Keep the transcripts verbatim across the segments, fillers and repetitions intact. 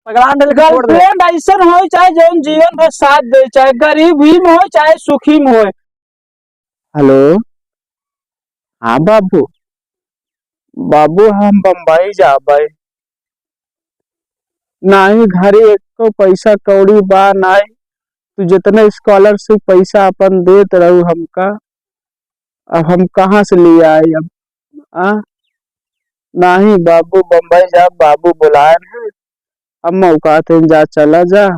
पगला डल के छोड़ दे। Girlfriend ऐसन होय, चाहे जौन जीवन भर साथ दे, चाहे गरीब ही में होय, चाहे सुखी में होय। Hello, हाँ बाबू, बाबू हम बम्बई जाबै, नाहीं घरे एको पैसा कौड़ी बा नाहीं, तू जितना scholarship पैसा अपन देत रहू हमका, अब हम कहाँ से ले आई अब? आ? नाहीं बाबू, बम्बई जा, बाबू बुलायन है, अम्मा उ कहत हैं, "जा, चला जा।"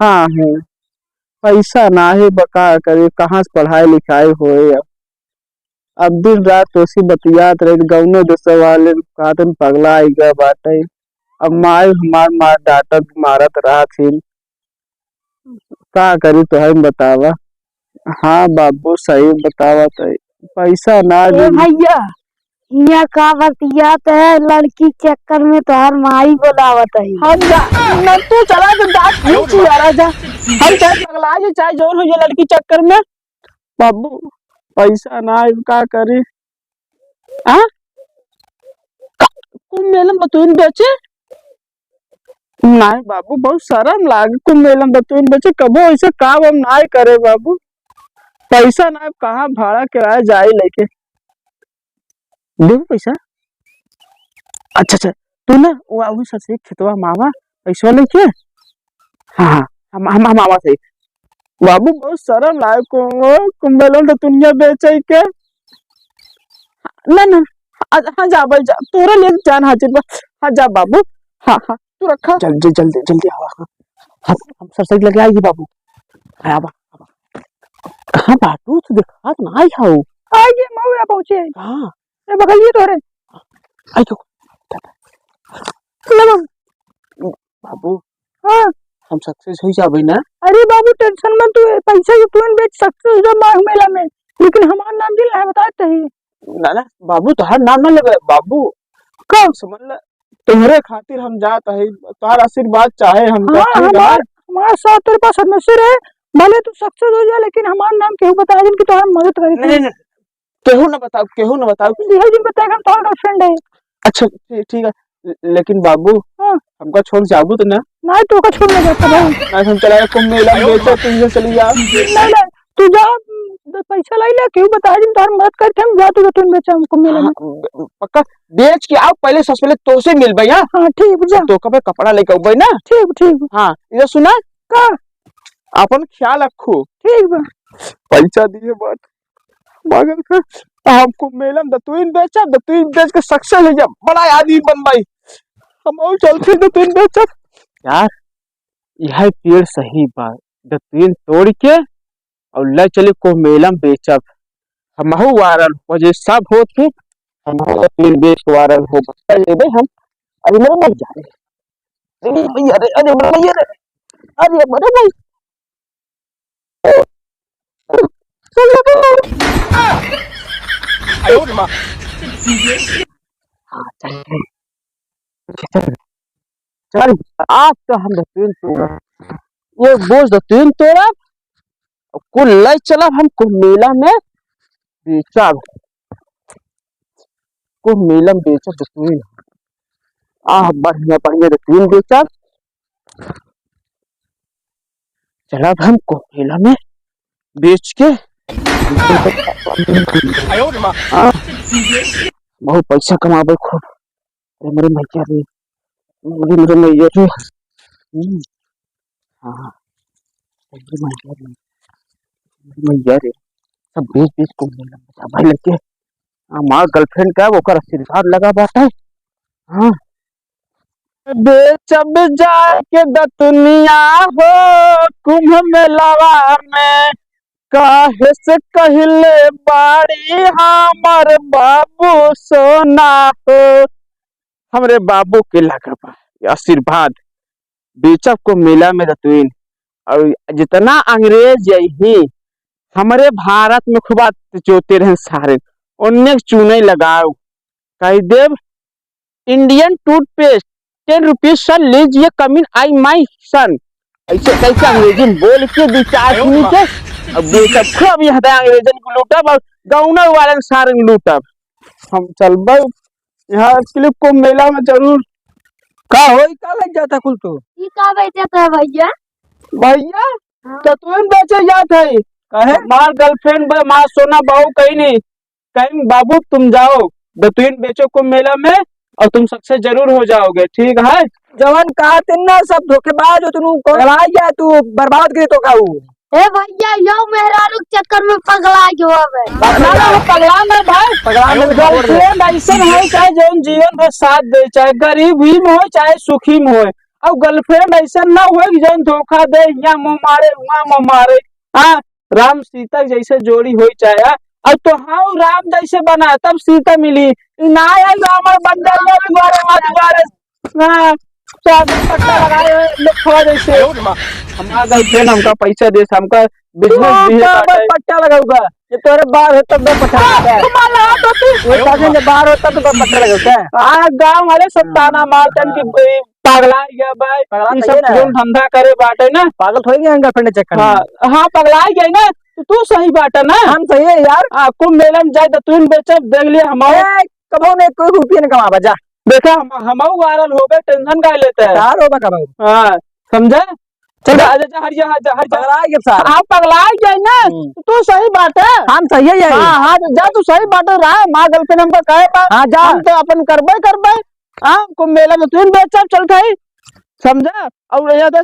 हाँ, है। पैसा नाहीं बा, का करे, कहाँ से पढ़ाई लिखाई होए अब? अब दिन रात तोसी बतियात रहे, गौनो देशवा वाले कहत हैं, "पगला आइगा बाटे।" अब माई हमार मार डांटत मारत रहत हिन। का करी तोहई बतावा? हाँ बाबू, सही बतावत है, पैसा ना ए दे। भैया, हियाँ का बतियात है, लड़की चक्कर में तोहार माई बोलावत है। हम जा, न तू चला जा, जा, तू चियारा जा। हम चाहे पगला जाए, चाहे जौन हो ये लड़की चक्कर में। बाबू, पैसा ना है, का करी? आ? का, कुंभ मेला में दतुइन बेचे? नाहीं बाबू, बहुत शर्म लागे कुंभ मेला में दतुइन बेचे। कबो ऐसे काम हम नाहीं करे बाबू। पैसा ना, कहाँ भाड़ा किराया जाए लेके। देबू पैसा? अच्छा, अच्छा, तू ना, वो, वो ससुर खेतवा मावा, पैसा लेके। हाँ, हाँ, हम, हम, हम आवा थे। बाबू, बहुत शर्म लागे को, कुंभ मेला में दतुनिया बेचे के। ना, ना, आ, हाँ, जा भाई, जा, तोरा लिए जान हाजिर बा। हाँ, जा बाबू, हाँ, हाँ, तू रखा। जल्दी, जल्दी, जल्दी आवा। हाँ, हम, हम सरसरी लगे आएगी बाबू। हाँ, आवा, आवा। कहाँ बाटू? तू देखात नाहीं हऊ। आइए, मऊरा पहुँचे। कहाँ? ए, बगलिए तोरे। आई तो। ले बाबू। बाबू, हाँ। हम success हो जाबे ना? अरे बाबू, tension मत तू, पैसा के तुरंत बेच success हो जा माघ मेला में, लेकिन हमार नाम दिल है, बता तही। ना, ना, बाबू, तोहार नाम ना लेबे, बाबू। का? समझ ले, तोहरे खातिर हम जात हई, तोहार आशीर्वाद चाहे हम हाँ, ठीक है? हमार, हमार साथ तेरे पास हमेशा रहे, भले तू success हो जा, लेकिन हमार नाम केहू बताए जिन कि तोहार मदद करे। नहीं, नहीं, केहू ना बताओ, केहू ना बताओ। दिहल जिन बताए हम तोहार girlfriend है। अच्छा, ठीक, ठीक है, ले-, लेकिन बाबू, हाँ। हमका छोड़ जाबू तो ना? नहीं, तोका छोड़ ना जाता भाई। नहीं, हम चला कुंभ मेला में बेचो, तुम इधर चली जाओ। नहीं, नहीं, तू जा, दस पैसा लाई ले, केहू बताए जिन तोहार मदद करते हम, जा तू दतुइन बेचा कुंभ मेला में। हाँ, ब-, पक्का बेच के आओ, पहले सबसे पहले तोसे मिलबे, हाँ? हाँ, ठीक, जा। तो कबे कपड़ा लेके आउबे ना? ठीक, ठीक। हाँ, इधर सुना? का? अपन ख्याल रखू। ठीक बा। पैसा दिए बात। मगर फिर हम कुंभ मेला में दतुइन बेचब, दतुइन बेच के success हो जाब, बड़ा आदमी बनबाई। हम और चलते दतुइन बेचब। यार, यह पेड़ सही बा, दतुइन तोड़ के और ले चले कुंभ मेला में बेचब। हमहू viral हो जे सब होत है, हमहू दतुइन बेच के viral हो। बता लेबे हम। अरे मेरे मर जा रे। अरे भैया रे, अरे भैया रे, अरे मेरे भाई। चल, आज तो हम दतुइन तोड़ब, ये बोझ दतुइन तोड़ब, और कुल ले चलब हम कुंभ मेला में बेचब, कुंभ मेला में बेचब दतुइन। आह, बढ़िया बढ़िया दतुइन बेचब। चलब हम कुंभ मेला में बेच के, हाँ, बहुत पैसा कमाबे खूब। अरे मेरे मैया रे, अरे मेरे मैया रे। हम्म, हाँ, अरे मैया रे, अरे मैया रे, सब बेच बेच कुंभ मेला में बेचा भाई लड़के। हमार girlfriend का ओकर आशीर्वाद लगा बाटे। हाँ, बेचब जाके दतुनिया हो कुंभ मेलावा में, काहे से कहले बाड़ी हमर बाबू सोना हो। हमरे बाबू के लगा बा ये आशीर्वाद, बेचब कुंभ मेला में दतुइन। और जितना अंग्रेज यही हमरे भारत में खूब जोते रहे सारे, उन्ने चूने लगाओ, कह देव, "Indian toothpaste, ten rupees sir, लीजिए, come in, I my son।" ऐसे कैसे अंग्रेजी में बोल के दो चार आदमी के, अब बेचब खूब यहाँ दे अंग्रेजन को लूटब और गाँव वालन सारन लूटब। हम चलबे यहाँ के लिए कुंभ मेला में जरूर। का होई, का लग जाता कुल तो? ई का बेचत है भैया? भैया, हाँ। दतुइन बेचे जात है। काहे? हमार girlfriend बा, हमार सोना बहू कहीं नहीं, कहीं, "बाबू तुम जाओ, दतुइन बेचो कुंभ मेला में और तुम success जरूर हो जाओगे, ठीक है?" जवन कहा तिन ना, सब धोखेबाज हो, तू पगला गया, तू बर्बाद करे तो का हूँ? ए भैया, यो मेहरारू के चक्कर में पगला गयो हवे। पगला ना, पगला ना भाई। पगला ना, girlfriend ऐसन हो, चाहे जौन जीवन भर साथ दे, चाहे गरीब ही में हो, चाहे सुखी में हो। और girlfriend ऐसन ना हो कि जौन धोखा दे, यहाँ मुँह मारे, वहाँ मुँह मारे। हाँ, राम सीता जैसे जोड़ी होई चाहे, हाँ। और तो हाँ, राम जैसे बना, तब सीता मिली। ई ना आई, रावण बन जाएगा, दुआरे, वहाँ दुआरे। हाँ, सब पट्टा लगाए हुए लोग खवा जैसे। हमारा girlfriend हमका पैसा दे, हमका business तू दिए का बाटे। पट्टा लगाऊगा? ये तोरे बाहर होता तो पट्टा लगाऊगा। तुम्हारा हाथ होती। वो कहते हैं, जब बाहर होता तो पट्टा लगाऊगा। हाँ, गाँव वाले सब ताना मारते हैं कि भाई, पगला गया भाई, पगला ये तो सब ये ना। जोन धंधा करे बाटे ना। पागल थोड़ी गया girlfriend के चक्कर में। हाँ, हाँ, पगला गया ना, तो तू सही बाटे ना। हम सही है यार। हाँ, कुंभ मेला में जाए तो तू बेचब, देख लिया हम। ए, कबो नहीं, कोई रुपया नहीं कमाबा, जा। देखा, हम, हमहू viral होबे, tension काहे लेता है? यार होबा कबो। हाँ, समझा? चल। जा, जा, जा, हट जा, हट जा, हट जा। पगला गया सार। हाँ, पगला गया ना। हम्म। तू सही बाटे। हम सही है। हाँ, हाँ, जा, तू सही बाटे रहा, माँ girlfriend हमका कहे बा। हाँ, जा। हम तो अपन करबे करबे। हाँ, कुंभ मेला में तू बेचब चल खाई, समझा? और यहाँ दस